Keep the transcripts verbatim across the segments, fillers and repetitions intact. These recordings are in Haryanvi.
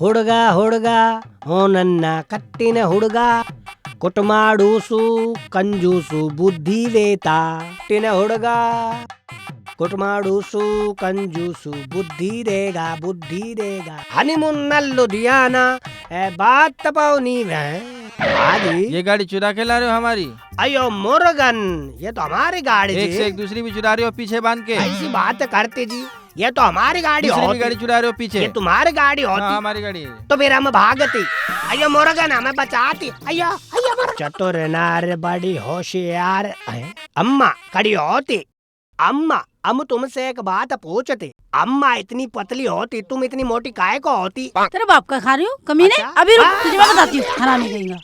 हुड़गा हुड़गा, हो नन्ना कट्टी ने हुड़गा। कुटमाड़ू सू कंजूसू बुद्धि वेता। टिन हुड़गा, कुटमाड़ू सू कंजूसू बुद्धि देगा, बुद्धि देगा। हनीमून न लुधियाना, ए बात तपाओ नी वह। हाँ जी। ये गाड़ी चुरा के ला रहे हो हमारी? अयो मुर्गन, ये तो हमारी गाड़ी एक जी। से एक दूसरी भी चुरा रहे हो पीछे बांध के। ऐसी बात करते जी, ये तो हमारी गाड़ी दूसरी भी होती। गाड़ी चुरा रहे हो पीछे। ये तुम्हारी गाड़ी होती। हाँ, हमारी गाड़ी है। तो फिर हम भागती। अयो मुर्गन, हमें बचाती। अयो, अयो मुर्गन। चतुर नार बड़ी होशियार है। अम्मा खड़ी होती। अम्मा, हम तुमसे एक बात पूछते। अम्मा इतनी पतली होती, तुम इतनी मोटी काहे को होती? तेरे बाप का खा रही हो, कमीने। अच्छा? अभी रुक, हाँ। तुझे मैं बताती हूँ, हरामी कहेगा।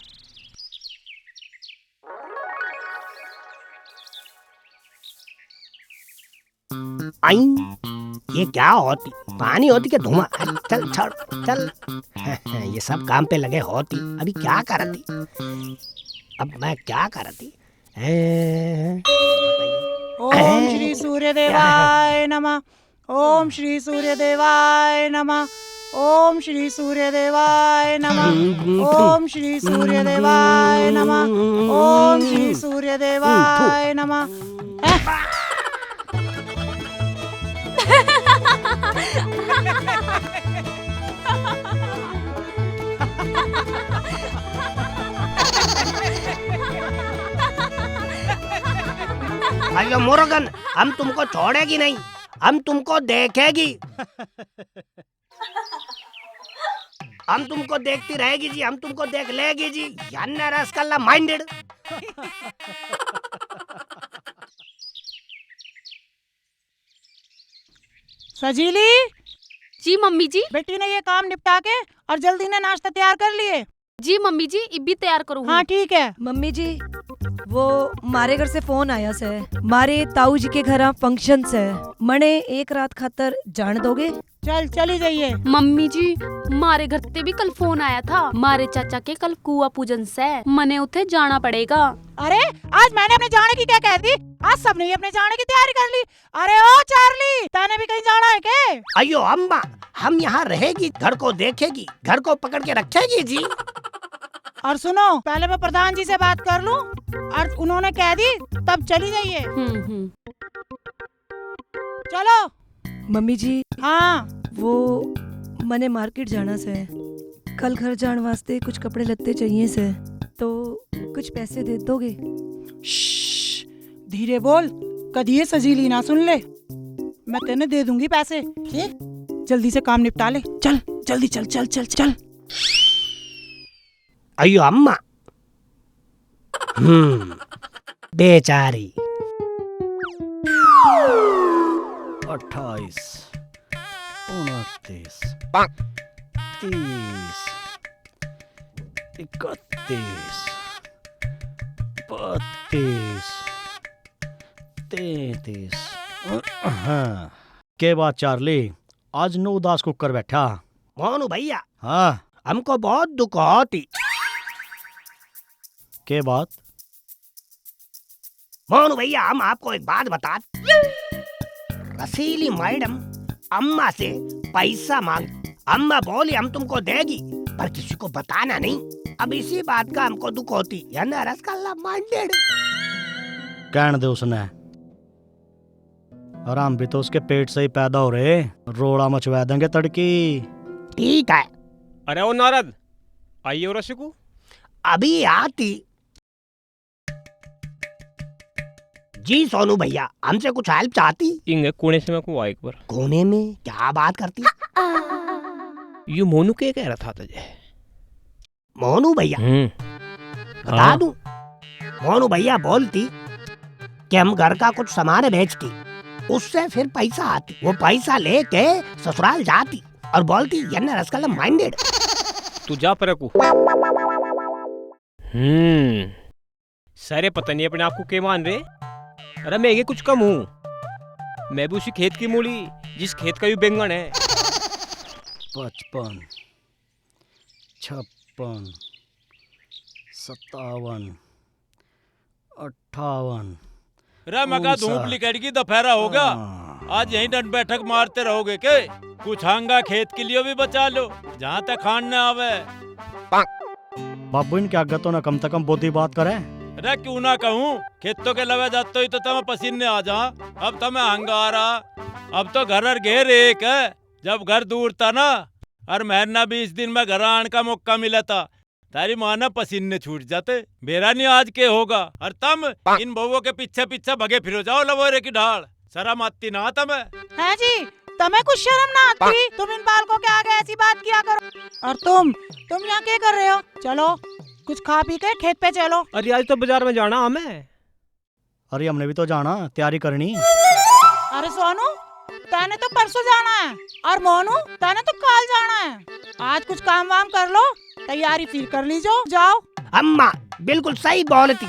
आई, ये क्या होती? पानी होती क्या धुआं? चल, छोड़, चल। ये सब काम पे लगे होती, अभी क्या करती? अब मैं क्या करती? हैं? ओम श्री सूर्य देवाय नमः। ओम श्री सूर्य देवाय नमः। ओम श्री सूर्य देवाय नमः। ओम श्री सूर्य देवाय नमः। ओम श्री सूर्य देवाय नमः। अयो मुर्गन, हम तुमको छोड़ेगी नहीं, हम तुमको देखेगी। हम तुमको देखती रहेगी जी, हम तुमको देख लेगी जी। यान्ना रसकल्ला minded। सजीली। जी मम्मी जी। बेटी ने ये काम निपटा के और जल्दी ने नाश्ता तैयार कर लिए। जी मम्मी जी, इब्बी तैयार करूँ। हाँ, ठीक है। मम्मी जी, वो मारे घर से फोन आया से, मारे ताऊ जी के घर फंक्शन से, मने एक रात खातर जान दोगे? चल, चली जाइए। मम्मी जी, मारे घर ते भी कल फोन आया था, मारे चाचा के कल कुआ पूजन से, मने उठे जाना पड़ेगा। अरे, आज मैंने अपने जाने की क्या कह दी, आज सबने ही अपने जाने की तैयारी कर ली। अरे ओ चार्ली, तने भी कहीं जाना है के? अयो अम्मा, हम यहाँ रहेगी, घर को देखेगी, घर को पकड़ के रखेगी जी। और सुनो, पहले मैं प्रधान जी से बात कर लूं और उन्होंने कह दी तब चली जाइए। हम्म, हम्म। चलो। मम्मी जी। हाँ। वो मने मार्केट जाना से, कल घर जान वास्ते कुछ कपड़े लत्ते चाहिए से, तो कुछ पैसे दे दोगे? श्श्श, धीरे बोल, कदी ये सजीली ना सुन ले। मैं तेने दे दूंगी पैसे। ठीक? जल्दी से काम निपटा ले। चल, जल्दी चल, चल, चल, चल। अयो अम्मा। हम्म, बेचारी। अट्ठाईस, उनतीस, तीस, इकतीस, बत्तीस, तैंतीस। हाँ। के बात चार्ली, आज नो उदास कुकर बैठा? मोनू भैया। हाँ। हमको बहुत दुख होती। के बात? मोनू भैया, हम आपको एक बात बता, रसीली मैडम अम्मा से पैसा मांग, अम्मा बोली हम तुमको देगी, पर किसी को बताना नहीं। अब इसी बात का हमको दुख होती है ना, रसगुल्ला minded। कहन दे उसने, और हम भी तो उसके पेट से ही पैदा हो रहे, रोड़ा मचवा देंगे तड़की। ठीक है। अरे ओ नारद, आइए और रसिकू। अभी आती। जी सोनू भैया, हमसे कुछ help चाहती? इंगे कोने से मैं को एक बार। कोने में क्या बात करती? यू मोनू के कह रहा था तुझे? मोनू भैया, हम्म। बता हाँ। दूं, मोनू भैया बोलती कि हम घर का कुछ सामान बेचती, उससे फिर पैसा आती, वो पैसा लेके ससुराल जाती और बोलती, "यन्ने रसगुल्ला minded।" तू जा परे को। हम्म। सारे पता नहीं अपने आप को के मान रहे। अरे मैं ये कुछ कम हूँ, मैं भी उसी खेत की मूली जिस खेत का यू बैंगन है। पचपन, छप्पन, सत्तावन, अट्ठावन, रे, मैं कहा, धूप निकल गई, दोपहरा होगा। हाँ। आज यहीं डंड बैठक मारते रहोगे के? कुछ हांगा खेत के लिए भी बचा लो, जहाँ तक खान न आवे। बाबू, इनके आगे तो ना कम से कम बोधी बात करे। अरे, क्यों ना कहूँ, खेतों के लवे जाते ही तो तमें पसीने आ जा। अब तमें हांगा आ रहा, अब तो घर और घेर एक है। जब घर दूर था ना, और महीना बीस दिन में घर आने का मौका मिला था, तारी माँ ने पसीने छूट जाते। बेरा नहीं आज के होगा। और तम इन बहुओं के पीछे पीछे भगे फिरो जाओ लवोरे की ढाल। शर्म आती ना तमें? है जी, तमें कुछ शर्म ना आती? तुम इन बालकों के आगे ऐसी बात किया करो। और तुम, तुम यहाँ क्या कर रहे हो? चलो, कुछ खा पी के खेत पे चलो। अरे, आज तो बाजार में जाना हमें। अरे, हमने भी तो जाना, तैयारी करनी। अरे सोनू, तने तो परसों जाना है, और मोनू, तने तो काल जाना है। आज कुछ काम वाम कर लो, तैयारी फिर कर लीजो, जाओ। अम्मा बिल्कुल सही बोलती,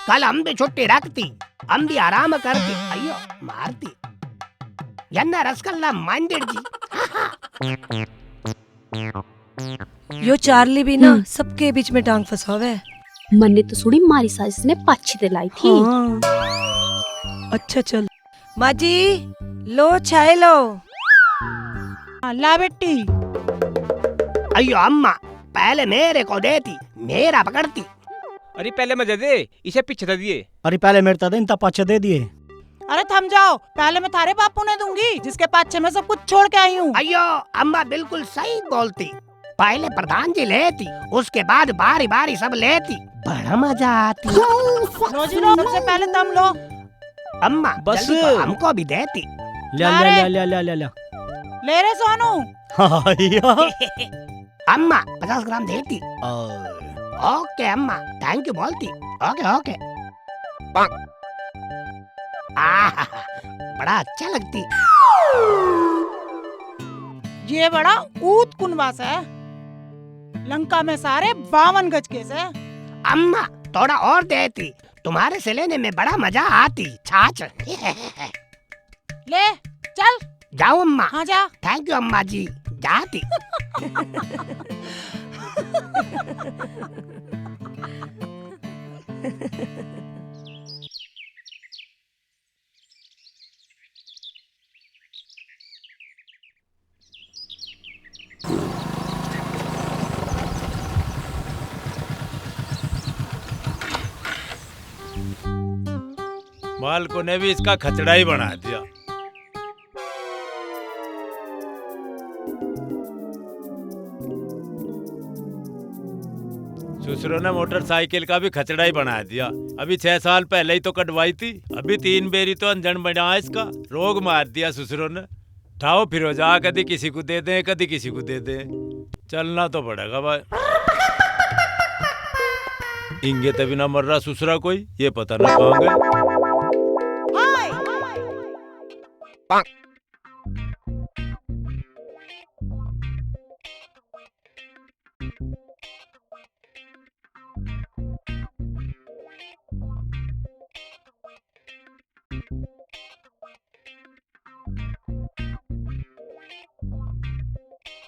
कल हम भी छुट्टी रखती, हम भी आराम करती। अयो, मारती। यन्ना रसगुल्ला मांजर जी। यो चार्ली भी ना हम्म। सबके बीच में टांग फंसावे। मन्ने तो सुनी मारी साजिश ने पाछी ते लाई थी। हाँ। अच्छा चल। माँ जी, लो चाय लो। हाँ, ला बेटी। अयो अम्मा, पहले मेरे को देती, मेरा पकड़ती। अरे पहले मजे दे, इसे पीछे दे दिए। अरे पहले मेरे ते दे, इनता पाछे दे दिए। अरे थम जाओ, पहले मैं थारे बापू ने दूंगी, जिसके पाछे मैं सब कुछ छोड़ के आई हूँ। अयो, अम्मा बिल्कुल सही बोलती। पहले प्रधान जी लेती, उसके बाद बारी बारी सब लेती, बड़ा मजा आती। लो जी लो, सबसे पहले तुम लो। अम्मा, बस। जल्दी तो हमको भी देती। ले, ले, ले, ले, ले, ले, ले। ले रे सोनू। हाँ, या। अम्मा, पचास ग्राम देती। और ओके अम्मा, thank you बोलती। Okay, okay. आहा, बड़ा अच्छा लगती। ये बड़ा ऊत कुनवा से। लंका में सारे बावन गज के से। अम्मा, थोड़ा और देती, तुम्हारे से लेने में बड़ा मजा आती। छाछ। ले, चल। जाओ अम्मा। हाँ, जा। Thank you अम्मा जी, जाती। बालकों ने भी इसका खचड़ा ही बना दिया। ससुरों ने मोटरसाइकिल का भी खचड़ा ही बना दिया। अभी छह साल पहले ही तो कटवाई थी, अभी तीन बेरी तो अंजन बना इसका। रोग मार दिया ससुरों ने। ठाओ फिरो जा, कदी किसी को दे दें, कदी किसी को दे दें। चलना तो पड़ेगा भाई। इंगे तभी ना मर रहा ससुरा कोई, ये पता ना कहाँ गए।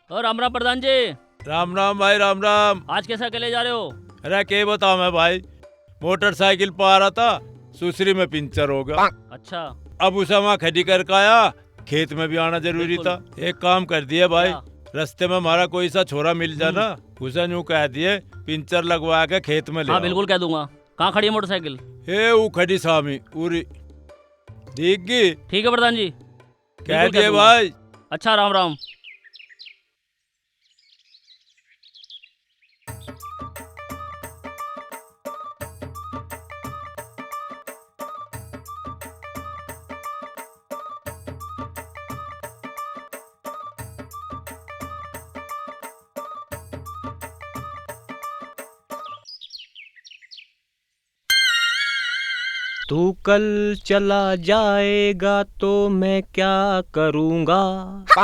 ओ राम राम प्रधान जी। राम राम भाई, राम राम। आज कैसे अकेले जा रहे हो? अरे के बताऊं मैं भाई, मोटरसाइकिल पा रहा था, सुसरी में पंचर हो गया। अच्छा। अब उसे वहाँ खड़ी करके आया, खेत में भी आना जरूरी बिल्कुल। था। एक काम कर दिए भाई, क्या? रास्ते में हमारा कोई सा छोरा मिल जाना, हम्म। उसे न्यू कह दिए पंचर लगवा के खेत में ले हाँ, आओ। बिल्कुल कह दूंगा। कहाँ खड़ी है मोटरसाइकिल? ए, वो खड़ी सामी, उरी। ठीक की? ठीक है प्रधान जी। कह दिए भाई। अच्छा, राम राम। तू कल चला जाएगा तो मैं क्या करूँगा? तू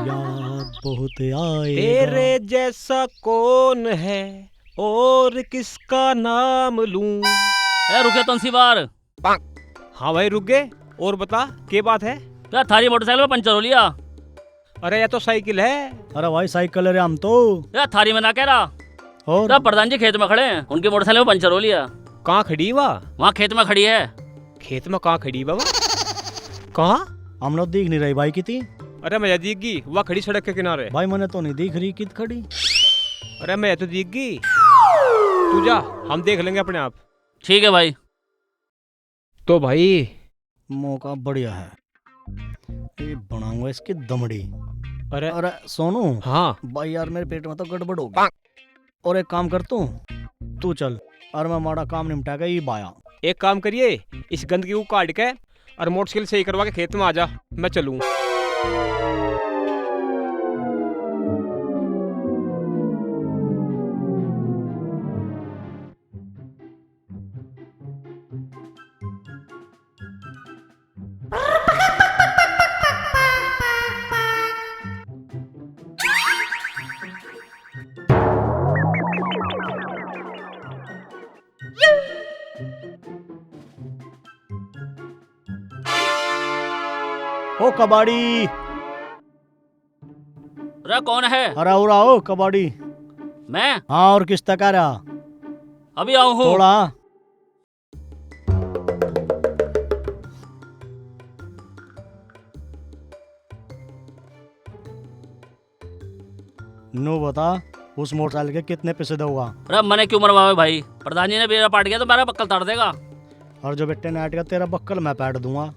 याद बहुत आएगा। तेरे जैसा कौन है और किसका नाम लूँ? ए, रुके तो बार। हाँ भाई, रुक गए। और बता, के बात है? यार, थारी मोटरसाइकिल में पंचर हो लिया। अरे, यह तो साइकिल है। अरे भाई, साइकिल है रे हम तो। यार, थारी मैं ना कह रहा। और? यार, प्रधान जी खेत में खड़े हैं, उनकी मोटरसाइकिल में पंचर हो लिया। कहाँ खड़ी है वह? वहाँ खेत में खड़ी है। खेत में कहाँ खड़ी बाबा? कहाँ? हमने तो दिख नहीं रही भाई किती। अरे मैं दिख गई, वह खड़ी सड़क के किनारे। भाई मैंने तो नहीं दिख रही कित खड़ी। अरे मैं तो दिख गई, तू जा, हम देख लेंगे अपने आप। ठीक है भाई। तो भाई मौका बढ़िया है, ये बनाऊंगा इसकी दमड़ी। अरे अरे सोनू। हाँ। भाई यार मेरे पेट में तो गड़बड़ हो गई। और एक काम कर तू, तू चल और मैं माड़ा काम निपटा के ही बाया। एक काम करिए, इस गंदगी को काट के और मोटरसाइकिल सही करवा के खेत में आ जा, मैं चलूँ। ओ कबाड़ी। अरे कौन है? अरे उरा ओ कबाड़ी। मैं? हाँ, और किस तक आ रहा? अभी आऊँ हूँ। थोड़ा। नो बता, उस मोटरसाइकिल के कितने पैसे दूंगा? अरे मने क्यों मरवावे भाई, प्रधान जी ने बेड़ा पाट गया तो मेरा बक्कल ताड़ देगा। और जो बेटे ने आट गया तेरा बक्कल मैं पाट दूंगा।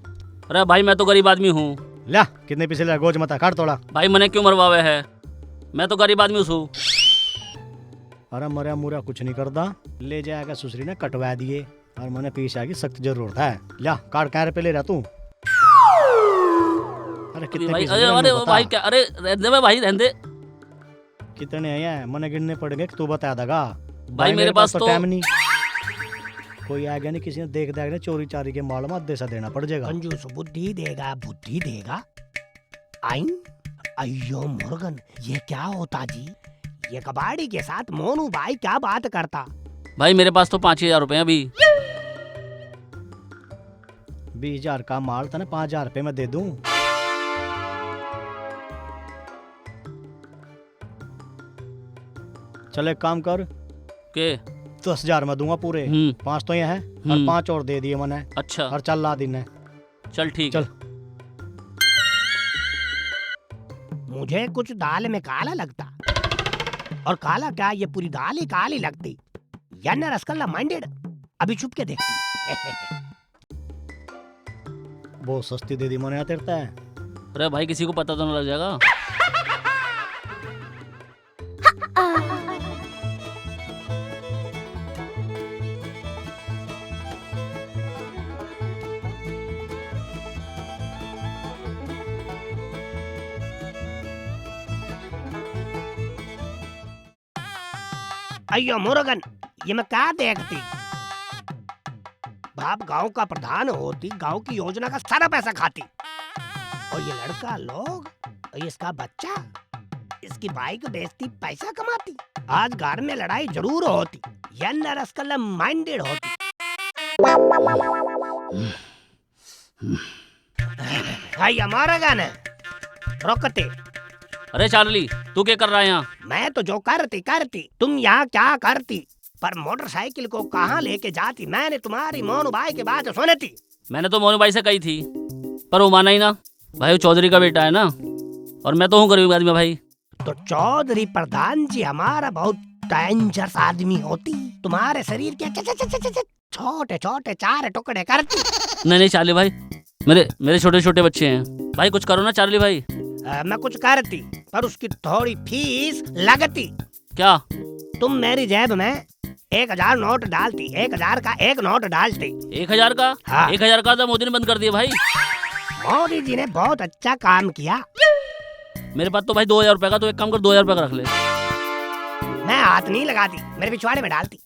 अरे भाई मैं तो गरीब आदमी हूँ। ल्या, कितने पैसे ले गोज मता काट तोड़ा। भाई मने क्यों मरवावे है, मैं तो गरीब आदमी हूँ। अरे मरया मुरया कुछ नहीं करता, ले जाएगा सुसरी ने कटवा दिए। और मने पीसा की सख्त जरूरत है। ल्या, काट कै रुपये ले रहा तू। अरे कितने भाई, पीस अरे, ले रहा अरे, तू वो बता। भाई क्या, अरे, रहने दे भाई, रहने दे। कितने हैं ये? मने गिनने पड़ेंगे, तू बता देगा। भाई, भाई, मेरे मेरे पास पास तो तो टाइम नहीं। कोई आ गया नहीं, किसी ने देख देख ने चोरी चारी के माल में आधे सा देना पड़ जाएगा। कंजूस बुद्धि देगा, बुद्धि देगा। आई? अयो मुर्गन, ये क्या होता जी? ये कबाड़ी के साथ मोनू भाई क्या बात करता? भाई, मेरे पास तो पाँच हजार रुपए हैं अभी। बीस हजार का माल तने पाँच हजार रुपए में दे दूं। चल एक काम कर। के? दस हजार में दूंगा पूरे। हम्म। पाँच तो ये है और हम्म। पाँच और दे दिए मैंने। अच्छा। और चल ला दिन है। चल ठीक चल। है। मुझे कुछ दाल में काला लगता। और काला क्या, ये पूरी दाल ही काली लगती। यार ना रसकल्ला माइंडेड, अभी छुप के देखती। बहुत सस्ती दे दी मैंने तेरे ते। अरे भाई, किसी को पता तो ना लग जाएगा। अयो मुर्गन, ये मैं क्या देखती? बाप गांव का प्रधान होती, गांव की योजना का सारा पैसा खाती। और ये लड़का लोग, और ये इसका बच्चा, इसकी बाइक बेचती, पैसा कमाती। आज घर में लड़ाई जरूर होती, या नरस कलम माइंडेड होती। हाय हमारा गाना, रुकते। अरे चार्ली, तू क्या कर रहा है यहाँ? मैं तो जो करती करती, तुम यहाँ क्या करती? पर मोटरसाइकिल को कहाँ लेके जाती? मैंने तुम्हारी मोनू भाई की बात सुनी थी। मैंने तो मोनू भाई से कही थी, पर वो माना ही ना। भाई, वो चौधरी का बेटा है ना, और मैं तो हूँ गरीब आदमी भाई। तो चौधरी प्रधान जी हमारा बहुत डेंजरस आदमी होती, तुम्हारे शरीर के छ-, छ-, छ-, छ-, छ-, छोटे छोटे चार टुकड़े करती। नहीं, नहीं, चार्ली भाई, मेरे, मेरे छोटे छोटे बच्चे हैं भाई, कुछ करो ना चार्ली भाई। अ, मैं कुछ करती, पर उसकी थोड़ी फीस लगती। क्या? तुम मेरी जेब में एक हजार नोट डालती, एक हजार का एक नोट डालती। एक हजार का? हाँ। एक हजार का तो मोदी ने बंद कर दिया भाई। मोदी जी ने बहुत अच्छा काम किया। मेरे पास तो भाई दो हजार रुपए का, तो एक काम कर, दो हजार रुपए का रख ले। मैं हाथ नहीं लगाती, मेरे पिछवाड़े में डालती।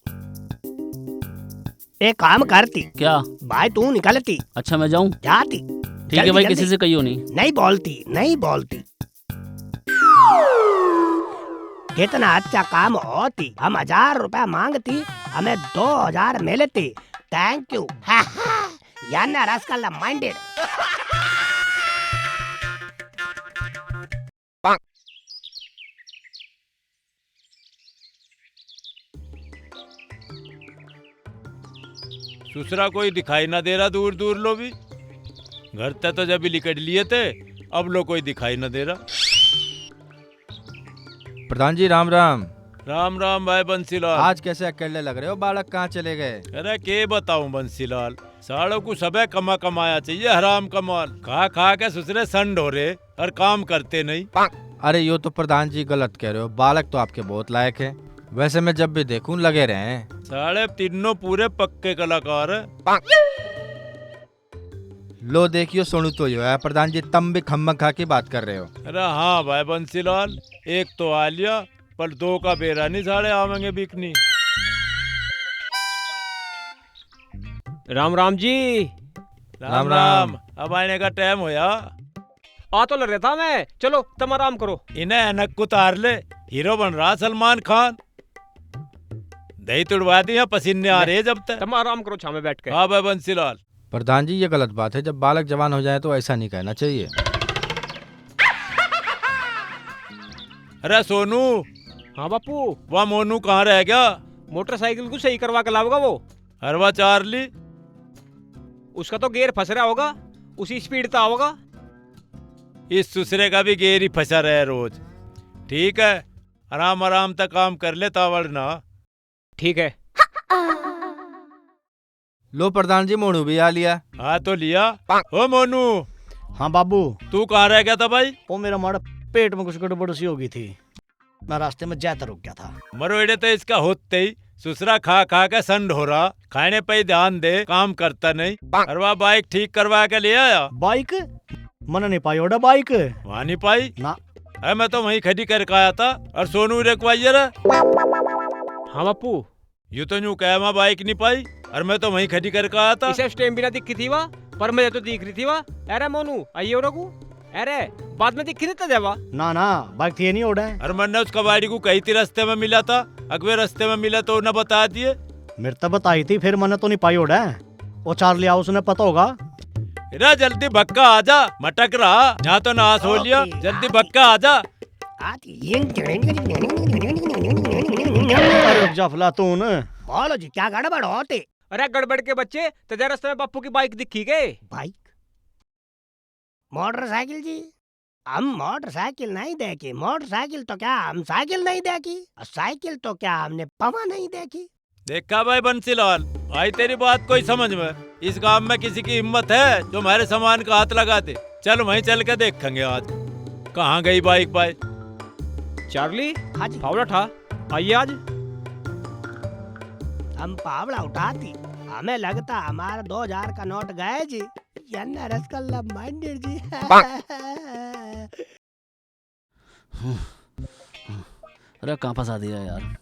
एक काम करती। क्या? भाई तू निकलती। अच्छा, मैं जाऊं? जाती। ठीक है जल्दी, भाई, जल्दी। किसी से कहियो नहीं। नहीं बोलती, नहीं बोलती। कितना अच्छा काम होती, हम हजार रुपया मांगती, हमें दो हजार मिलती। Thank you। यानी रसकल्ला माइंडेड। दूसरा कोई दिखाई ना दे रहा दूर दूर लो भी। घर ते तो जब भी लिकट लिए थे, अब लो कोई दिखाई ना दे रहा। प्रधान जी, राम राम। राम राम भाई बंसीलाल। आज कैसे अकेले लग रहे हो? बालक कहाँ चले गए? अरे, के बताऊं बंसीलाल, सालों को सबे कमा कमाया चाहिए, हराम का माल। खा खा के सुसरे संड हो रहे और काम करते नहीं। अरे, यो तो प्रधान जी गलत कह रहे हो, बालक तो आपके बहुत लायक है। वैसे मैं जब भी देखूं, लगे रहे हैं। साले तीनों पूरे पक्के कलाकार हैं। लो देखियो, सुनू तो यो है, प्रधान जी, तम भी खम्मा खा की बात कर रहे हो। अरे हाँ भाई बंसीलाल, एक तो आ लिया, पर दो का बेरा नहीं, साले आवेंगे बिकनी। राम राम जी। राम राम राम। राम। अब आने का टाइम होया। आ तो ले रहा था मैं। चलो, तम आराम करो। इन्हें ऐनक उतार ले, हीरो बन रहा सलमान खान। दही तुड़वा दी, यहाँ पसीने आ रहे जब तक। तम आराम करो, छामे बैठ के। हाँ भाई बंसीलाल। प्रधान जी, ये गलत बात है, जब बालक जवान हो जाए तो ऐसा नहीं कहना चाहिए। अरे सोनू। हाँ बापू। वह मोनू कहाँ रह गया? मोटरसाइकिल को सही करवा के लाओगा वो। अरे वह चार्ली। उसका तो गेयर फंस रहा होगा, उसी स्पीड तो आओगा। इस सुसरे का भी गेयर ही फंसा रहे रोज। ठीक है, आराम आराम तक काम कर ले, तावड़ ना। ठीक है। लो प्रधान जी, मोनू भी आ लिया। हाँ तो लिया। ओ मोनू। हाँ बाबू। तू कहाँ रह गया था भाई? ओ मेरा माड़ा पेट में कुछ गड़बड़ सी हो गई थी, मैं रास्ते में जाता रुक गया था। मरोड़े तो इसका होते ही सुसरा खा खा के संड हो रहा, खाने पे ही ध्यान दे, काम करता नहीं। और वह बाइक ठीक करवा के ले आया। बाइक? मने नहीं पाई ओड़ा बाइक। वहाँ नहीं पाई? ना। अरे मैं तो वहीं खड़ी करके आया था और सोनू रखवाइए रे। हाँ बापू। यू तो न्यू कह, मैं बाइक नहीं पाई और मैं तो वहीं खड़ी करके आया था। इसे स्टैम्प भी ना दिखी थी वा, पर मुझे तो दिख रही थी वा। अरे मोनू, आइए रघु। अरे, बाद में दिखी नहीं तो देवा। ना ना, बाइक थी नहीं ओड़े। अरे मैंने उस कबाड़ी को कही थी रास्ते में मिला था, अगवे रास्ते में मिला तो ना बता दिए। मेरे तो बताई थी, फिर मैंने तो नहीं पाई ओड़े। ओ चार्ली आओ, उसने पता होगा। रे जल्दी भक्का आ जा, मटक रहा, यहाँ तो नाश हो लिया। ओके। जल्दी भक्का आ जा। अरे रुक जा अफलातून। बोलो जी, क्या गड़बड़ होती? अरे गड़बड़ के बच्चे, तेरे रास्ते में बापू की बाइक दिखी गए। बाइक? मोटरसाइकिल जी? हम मोटरसाइकिल नहीं देखी। मोटरसाइकिल तो क्या हम साइकिल नहीं देखी, और साइकिल तो क्या हमने पवा नहीं देखी। देखा भाई बंसीलाल, आई तेरी बात कोई समझ में? इस गांव में किसी की हिम्मत है जो हमारे सामान का हाथ लगा दे? चल वहीं चल के देखेंगे आज कहाँ गई बाइक भाई। चार्ली, हाँ जी। फावड़ा ठा, आइए आज। हम पावड़ा उठाती, हमें लगता हमारा दो हजार का नोट गए जी। या ना रसगुल्ला माइंडेड जी। अरे कहाँ फंसा दिया यार,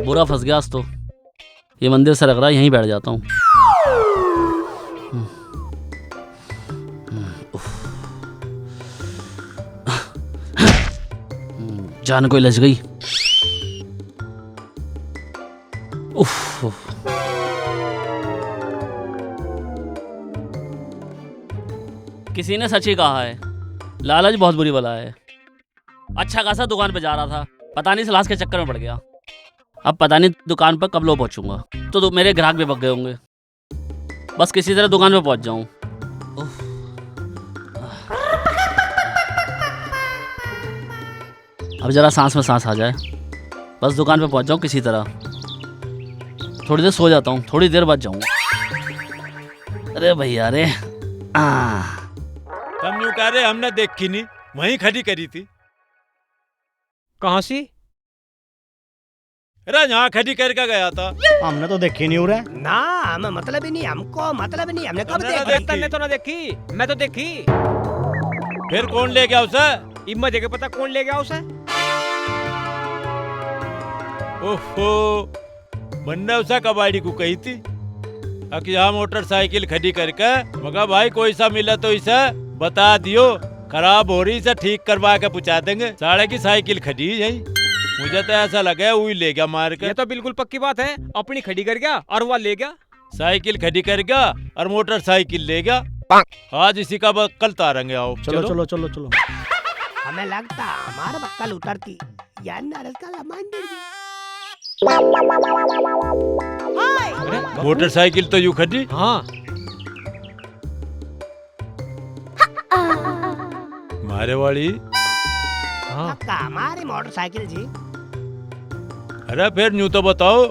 बुरा फंस गया आज तो। ये मंदिर से लग रहा है, यहीं बैठ जाता हूँ। उफ। जान कोई लज गई। उफ। किसी ने सच ही कहा है, लालच बहुत बुरी बला है। अच्छा खासा दुकान पे जा रहा था, पता नहीं इस लाश के चक्कर में पड़ गया। अब पता नहीं दुकान पर कब लो पहुंचूंगा, तो, तो मेरे ग्राहक भी भग गए होंगे। बस किसी तरह दुकान पे पहुंच जाऊं। उफ। अब जरा सांस में सांस आ जाए, बस दुकान पे पहुंच जाऊं किसी तरह। थोड़ी देर सो जाता हूँ, थोड़ी देर बाद जाऊंगा। अरे भैया रे। आ। तम यूं कह रहे, हमने देखी नहीं, वहीं खड़ी करी थी। कहाँ सी? अरे यहाँ खड़ी करके गया था। हमने तो देखी नहीं उरे। ना, हमें मतलब ही नहीं, हमको मतलब नहीं, हमने कब हमने ना देखी? देखी। तन्ने तो ना देखी, मैं तो देखी। फिर कौन ले गया उसे? इब मजे के पता कौन ले गया उसे। ओहो, मन्ने उसे कबाड़ी को कही थी, अक यहाँ मोटरसाइकिल खड़ी करके, मगा भाई कोई सा मिला तो इसे बता दियो, खराब हो रही, इसे ठीक करवा के पहुँचा देंगे। साले की साइकिल खड़ी यही, मुझे तो ऐसा लगे वही ले गया मार के। ये तो बिल्कुल पक्की बात है, अपनी खड़ी कर गया और वह ले गया। साइकिल खड़ी कर गया और मोटरसाइकिल ले गया। आज इसी का बक्कल तारेंगे, आओ। चलो, चलो। चलो, चलो, चलो। हमें लगता हमारा बक्कल उतरती। यार, नरस का लमान दे दी। मोटरसाइकिल तो यू खड़ी। हाँ। मारे वाली। हाँ। पक्का हमारी मोटरसाइकिल जी। अरे फिर न्यू तो बताओ,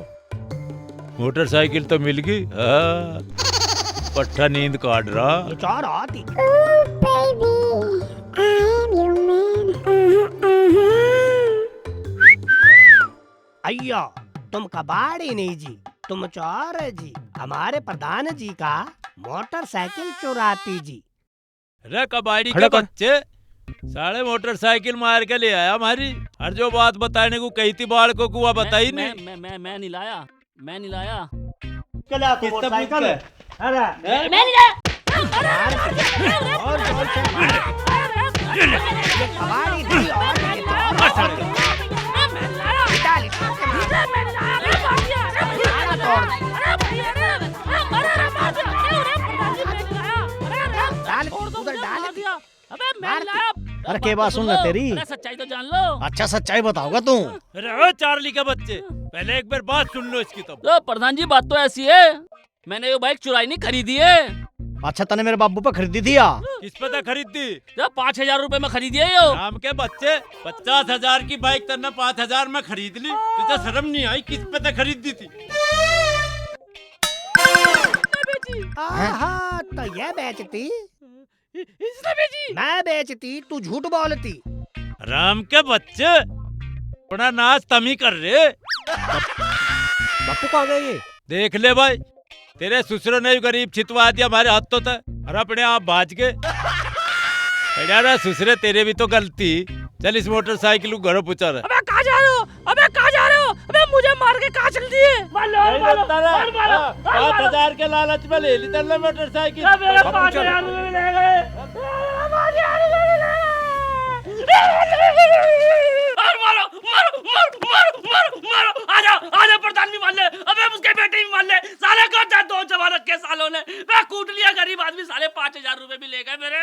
मोटरसाइकिल तो मिल गई। हाँ। पट्ठा नींद काट रहा। ये चार हाथ ही। Ooh, baby, I am your man. Uh-huh, uh-huh. अय्या, तुम कबाड़ी नहीं जी, तुम चोर है जी। हमारे प्रधान जी का मोटरसाइकिल चुराती जी। रे कबाड़ी के बच्चे, साले मोटरसाइकिल मार के ले आया हमारी। और जो बात बताने को कही थी बालकों को, वो बताई नहीं। मैं, मैं, मैं, मैं नहीं लाया, मैं नहीं लाया। चला तू मोटरसाइकिल। अरे। मैं नहीं लाया। और जोर से मार। ये कबाड़ी नहीं और ये तो और मार। डाल इसको। सारा तोड़। डाल, उधर डाल। अबे मैं मार। अरे के बात सुन ले तेरी। अरे सच्चाई तो जान लो। अच्छा सच्चाई बताओगा तू। अरे ओ चार्ली के बच्चे, पहले एक बार बात सुन लो इसकी तो। लो प्रधान जी, बात तो ऐसी है, मैंने ये बाइक चुराई नहीं, खरीदी है। अच्छा, तने मेरे बाबू पे खरीदी थी या? किस पे तो खरीदी? जो पाँच हजार रुपए में खरीदी है यो। राम के बच्चे, पचास हजार की बाइक तन्ने पाँच हजार में खरीद ली, तुझे शर्म नहीं आई? किस पे तो खरीदी थी? आहा, तो ये बेचती? इसने बेची? मैं बेचती, तू झूठ बोलती। राम के बच्चे, अपना नाच तमी कर रहे। बापू कहाँ गए ये? देख ले भाई, तेरे ससुरे ने ही गरीब छितवा दिया हमारे हाथों तक और अपने आप भाज के। अरे ससुरे, तेरे भी तो गलती। चल इस मोटरसाइकिल को घरों पहुंचा रहा। अबे कहाँ जा रहे हो? अबे कहाँ जा रहे हो? अबे मुझे मार के कहाँ चल दिए? मार लो, नहीं मार लो, मार लो। हाँ, पाँच हजार के लालच में ले ली तन्ने मोटरसाइकिल। अबे पाँच हजार रुपए ले गए। अबे पाँच हजार रुपए ले गए। और मारो, मारो, मारो, मारो, मारो, मारो। आजा, आजा प्रधान भी मार ले। अबे उसके बेटे भी मार ले। साले को जा दो जमानत के सालों ने। मैं कूट लिया गरीब आदमी, साले पाँच हजार रुपए भी ले गए मेरे।